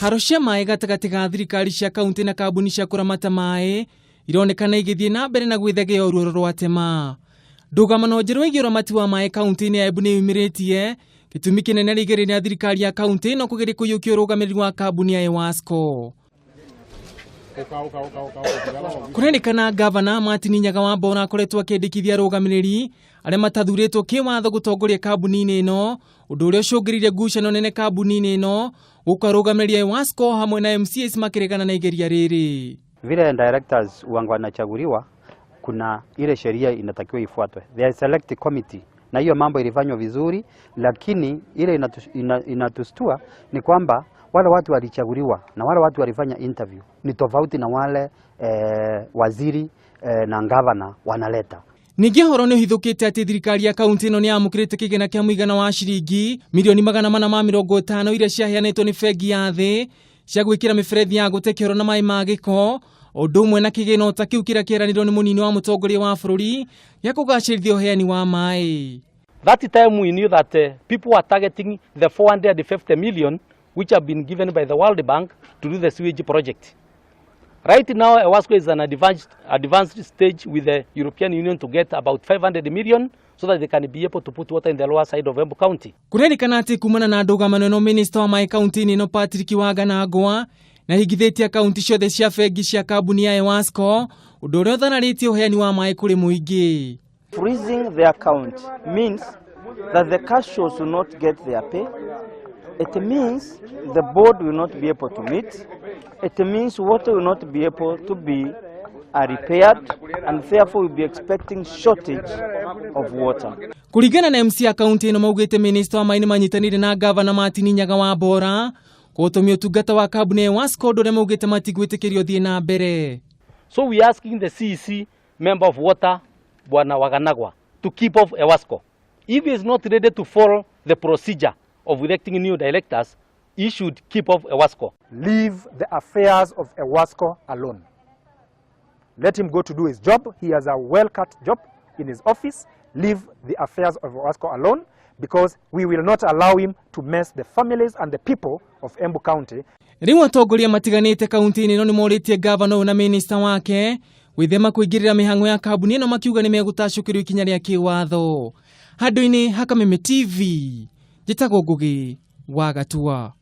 Haro cia maĩ gatagatĩ ga thirikari cia kaunti na kambuni cia kũramata maĩ ironekana igĩthiĩ na mbere na gwĩthegea ruoro rwa tema. Ndũgamano njerũ ĩgiĩ ũramati wa maĩ kaunti-inĩ ya Embu nĩ yumĩrĩtie gĩtũmi kĩnene rĩigĩrĩria rĩa thirikari ya kaunti ĩno kũgeria kũiyũkia ũrũgamĩrĩri wa kambuni ya EWASCO. Kũrerĩkana ngavana Martin Nyaga wa Mbora akoretwo akĩendekithia arũgamĩrĩri arĩa matathurĩtwo kĩwatho gũtongoria kambuni-inĩ ĩno, ũndũ ũrĩa ũcũngĩrĩirie ngucanio nene kambuni-inĩ ĩno gũkũ arũgamĩrĩri a EWASCO hamwe na MCAs makĩregana na igeria rĩrĩ. Vile directors wangu wanachaguliwa, kuna ile sheria inatakiwa ifuatwe. There is select committee na hiyo mambo ilifanywa vizuri, lakini ile inatustua ni kwamba wale watu walichaguliwa na wale watu walifanya interview ni tofauti na wale waziri na gavana wanaleta. Ningĩ ũhoro nĩ ũhithũkĩte atĩ thirikari ya kaunti ĩno nĩ yamũkĩrĩte kĩgĩna kĩa mũigana wa ciringi milioni 450 iria ciaheanĩtwo nĩ bengi ya thĩ cia gwĩkĩra mĩberethi ya gũte kĩoro na maĩ ma gĩko, ũndũ ũmwe na kĩgĩna ta kĩu kĩrĩa kĩeranĩirwo nĩ mũnini wa mũtongoria wa bũrũri gĩa kũgacĩrithia ũheani wa maĩ. That time we knew that people were targeting the 450 million which have been given by the World Bank to do the sewage project. Right now, EWASCO is an advanced stage with the European Union to get about 500 million so that they can be able to put water in the lower side of Embu County. Kũrerĩkana atĩ kumana na ndũgamano ĩno, minista wa maĩ kaunti-inĩ ĩno Patrick Waganangwa na hingithĩtie akaunti ciothe cia bengi cia kambuni ya EWASCO, ũndũ ũrĩa ũthararĩtie ũheani wa maĩ kũrĩ mũingĩ. Freezing the account means that the cashiers will not get their pay. It means the board will not be able to meet. It means water will not be able to be repaired, and therefore we'll be expecting shortage of water. Kũringana na MCA kaunti ĩno, maugĩte minista wa maĩ nĩ manyitanĩire na gavana Martin Nyaga wa Mbora kũgũtũmia ũtungata wa kambuni ya EWASCO, ũndũ ũrĩa maugĩte matigwĩtĩkĩrio ũthiĩ na mbere. So we are asking the CEC member of water, Bwana Waganagwa, to keep off EWASCO. If he is not ready to follow the procedure of electing new directors, he should keep off EWASCO. Leave the affairs of EWASCO alone. Let him go to do his job. He has a well-cut job in his office. Leave the affairs of EWASCO alone, because we will not allow him to mess the families and the people of Embu County. Rĩu atongoria matiganĩte kaunti-inĩ ĩno nĩ morĩtie gavana ũyũ na minista wake gwĩthema kũingĩrĩra mĩhang'o ya kambuni ĩno, makiuga nĩ megũtacũkĩrio ikinya rĩa kĩwatho. Handũ-inĩ ha Kameme TV, njĩtagwo Ngũgĩ wa Gatua.